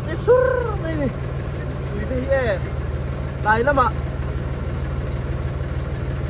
tle sur mai a ni tui te hi e tlai lamah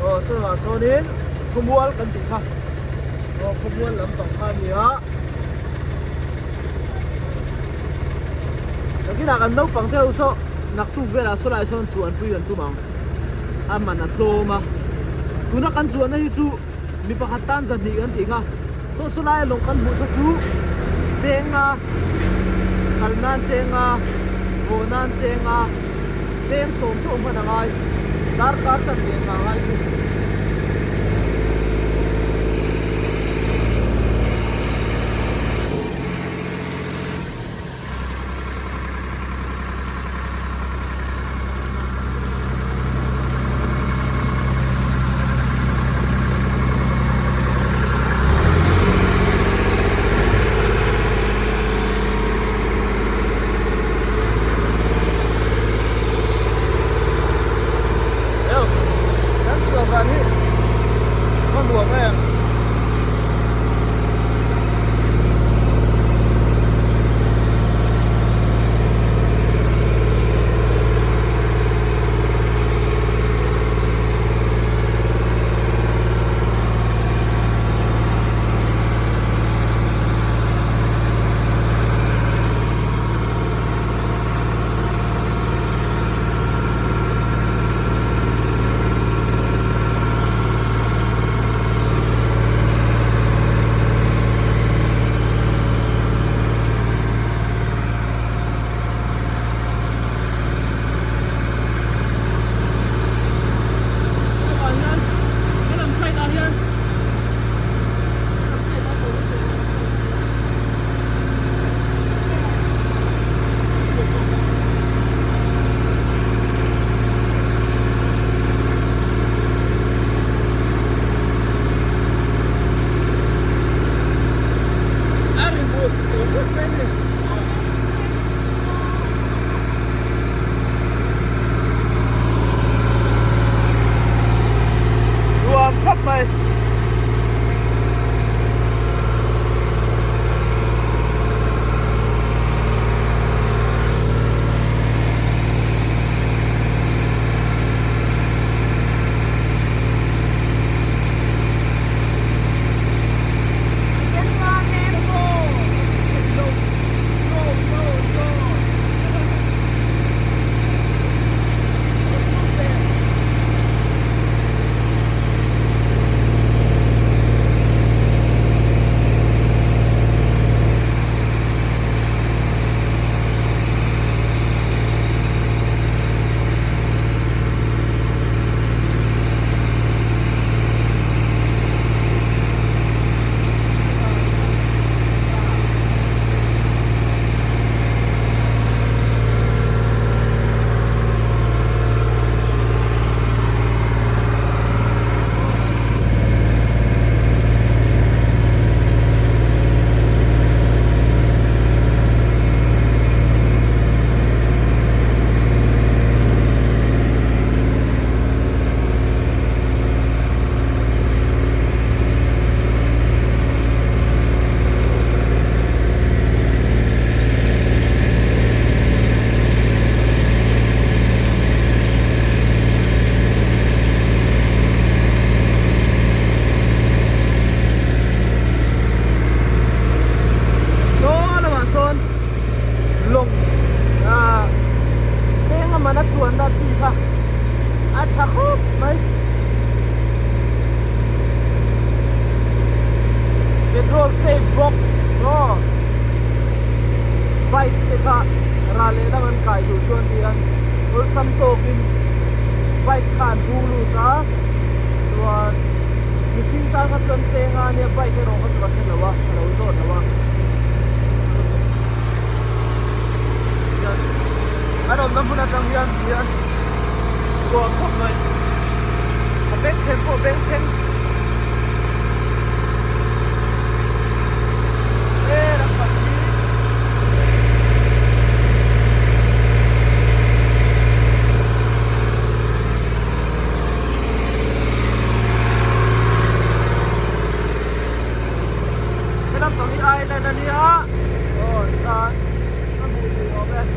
aw saw lamah sawnin khawmual kan tih kha aw khawmual lampang kha a ni a nakinah kan naupang te ho saw naktuk velah saw lai sawn chuan pui kan tum ang a man a tlawm a tuna kan chuanna hi chu mi pakhat tan zahnih kan tih kha saw saw laia lawng kan hmuh saw chu cheng a kal nan cheng a haw nan cheng a cheng sawm chauh hman a ngai darkar chanve nghah a ngai thung. Kan chhuah dan hi a nuam em. Nuam khawp mai. Saw lamah sawn lawng ah cheng a man a chuanna chi kha a tha khawp mai. Petrol safe bawk maw bike te kha ral leh dang an kai duh chuan hian awlsam tawkin bike kha an bung lut a chuan mihring tan kha chuan cheng a nia bike erawh kha chu ka hre lo a ka lo zawt lo a an awmna hmun atang hian hian nuam khawp mai a bengchheng pawh a bengchheng Helam tawng hi island a nia aw tikhan a hmuh theih awm e.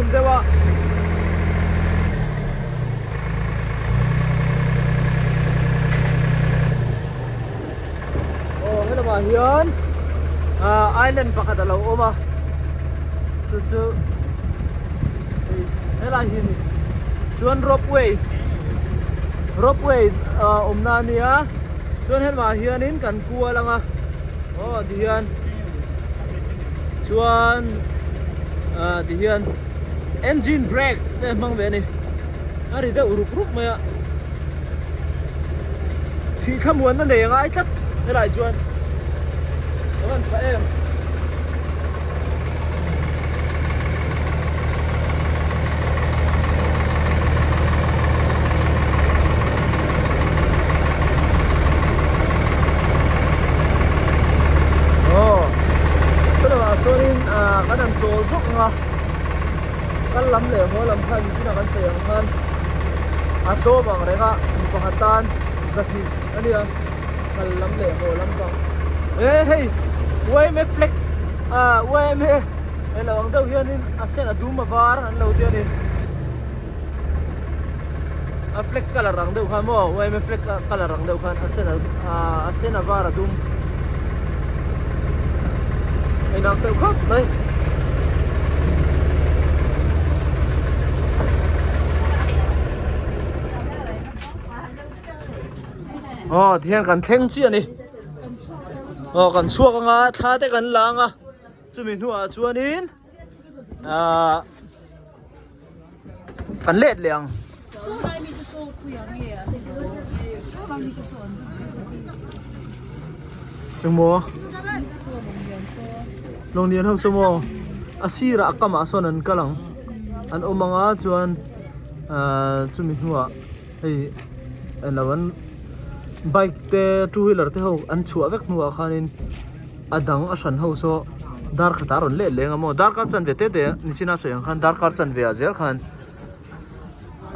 tum deuh a. Aw helamah hian ah island pakhat a lo awm a chu chu hei helai hi a ni chuan ropeway ropeway ah awmna a nia chuan helamah hianin kan kual ang a aw tihian chuan ah tihian engine brake te an hmang ve a ni a ri deuh ruk ruk mai a. Thih thlamuanna nei a ngai tlat helai chuan a rawn tha em. Aw chulangah sawnin ah kan han chawl zawk ang a. Kal lam leh haw lam khan nichinah kan sawi ang khan a tlawm ang reng a mi pakhat tan zahnih a nia kal lam leh haw lam pang e hei yma flag ah yma hei lo ang deuh hianin a sen a dum a var an lo tia ni a flag colour ang deuh khan maw yma flag colour ang deuh khan a sen a sen a var a dum a inang deuh khawp mai. Aw tihian kan thleng chiah a ni aw kan chhuak anga thla te kan la anga chumi hnuah chuanin ahh. Kan let leh ang. Engmaw? Lawng lian ho chu maw? A sirah a kamah sawn an kal ang. An awm ang a chuan ahh chumi hnuah hei eng lo an bike te two wheeler te ho an chhuah vek hnuah khanin a dang a hran ho saw dar khatah a rawn let leng a maw darkar chanve te te nichina sawi ang khan darkar chanve ah zel khan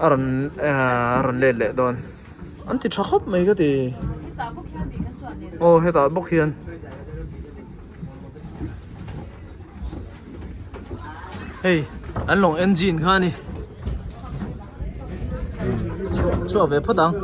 a rawn a rawn let leh dawn an ti tha khawp mai ka ti aw hetah bawk hian. Hei an lawng engine kha a ni chhuah chhuah ve phawt ang.